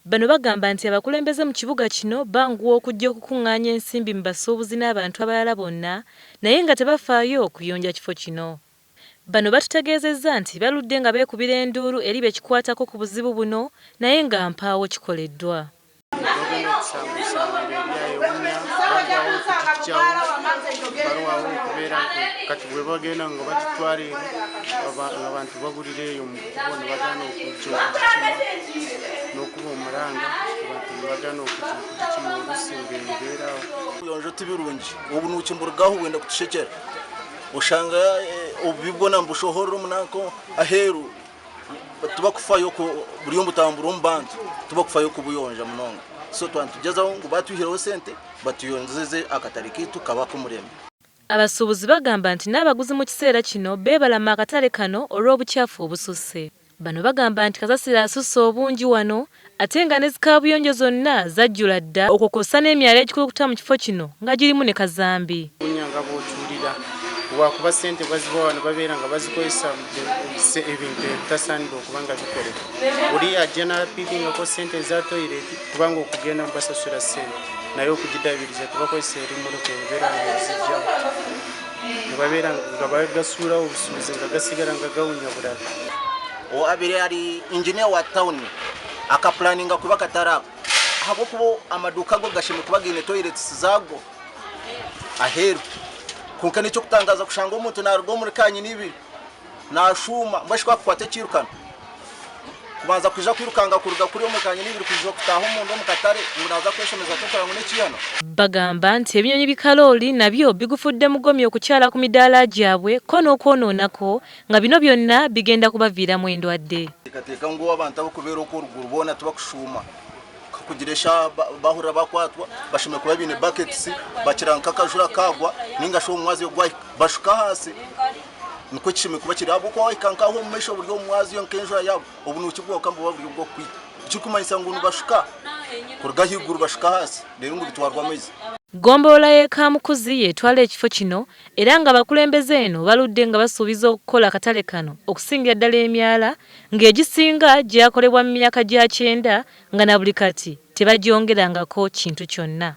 Bano bagamba nti abakulembeze mu kibuga kino banguwa okujja okukungaanya ensimbi mu basuubuzi n'abantu abalala bonna naye nga tebafaayo kuyonja kifo kino. Bano batutegeezezza nti baludde nga beekubira enduulu eri bekikwatako ku buzibu buno naye nga mpaawo kikoleddwa. Bagenda okusambusa ng'ebyayewunya balwawo okugijjawo, balwawo okubeera kati bwe bagenda nga bagitwala eri abantu bagulira eyo mu kkubo ne bagaana okujja okugikima n'okuba omulanga abantu ne bagaana okujja okugikima oluusi ng'ebeerawo. Obuyonjo tibirungi obunuuki niburuga aho bwenda kutushekyera oshanga obubi bwona nibushohorera omu nanka aheeru. Tibakufayo buri obutambura omu bantu tibakufayo kubuyonja munonga so twaba nitugyezaho ngu batwihireho sente batuyonzeze akatare kaitu kabe ak'omurembe. Abasuubuzi bagamba nti n'abaguzi mu kiseera kino beebalama akatale kano olw'obukyafu obususse. Bano bagamba nti kasasiro asusse obungi wano ate nga ne zikaabuyonjo zonna zajjula dda okwo kw'ossa n'emyala egikulukuta mu kifo kino nga girimu ne kazambi. Bunya nga bw'otuwulira lwakuba ssente bazibawa ne babeera nga bazikozesa ebintu ebitasaanidde okuba nga bikolebwa. Oli ajja n'apiikingako ssente eza toyireti kubanga okugenda mu basasula ssente naye okugidabiriza tebakozesa erimuloko ebeera nga ezijjawo ne babeera nga bagasuulawo obusuubuzi nga gasigala nga gawunya bulala. Owabaire ari engineer wa tawuni akapulaninga kuba akatare ako ahabw'okuba amaduuka ago gashemereire kuba gaine toyireti zaago. aheeru. Kwonka n'eky'okutangaaza kushanga omuntu naaruga omuri kaanyinaibiri naashuuma, mbwenu shi ku akukwata ekiirukano kubanza kwija kwirukanga kuruga kuriya omuri kaanyinaibiri kwija kutaaha omunda omu katare ngu naaza kweshemeza kyonka ngu n'ekiihano? Bagamba nti ebinyonyi bi kalooli nabyo bigufudde mugomyo okukyala ku midaala gyabwe kko n'okwonoonako nga bino byonna bigenda kubaviiramu endwadde. Teekateeka ngu abantu abarikubeera okwo oruguru boona tibakushuuma. Kugira eshaaha bahurira bakwatwa bashemereire kuba baine buckets bakira nk'akajura kaagwa ninga shi omumwazyo gwahika bashuka ahansi nikwo kishemereire kuba kiri ahabw'okuba wahika nk'aho omu maisho buri omu mwazyo nk'enjura yaagwa obunuuki bwonka nibuba buri obw'okukwita ekirikumanyisa ngu nibashuka kuruga ahaiguru bashuka ahansi reero ngu bitwarwa amaizi. Ggombolola y'e Kamukuzi y'etwala ekifo kino era ng'abakulembeze eno baludde nga basuubiza okukola akatale kano okusingira ddala emyala ng'egisinga gyakolebwa mu myaka gya kyenda nga na buli kati tebagyongerangako kintu kyonna.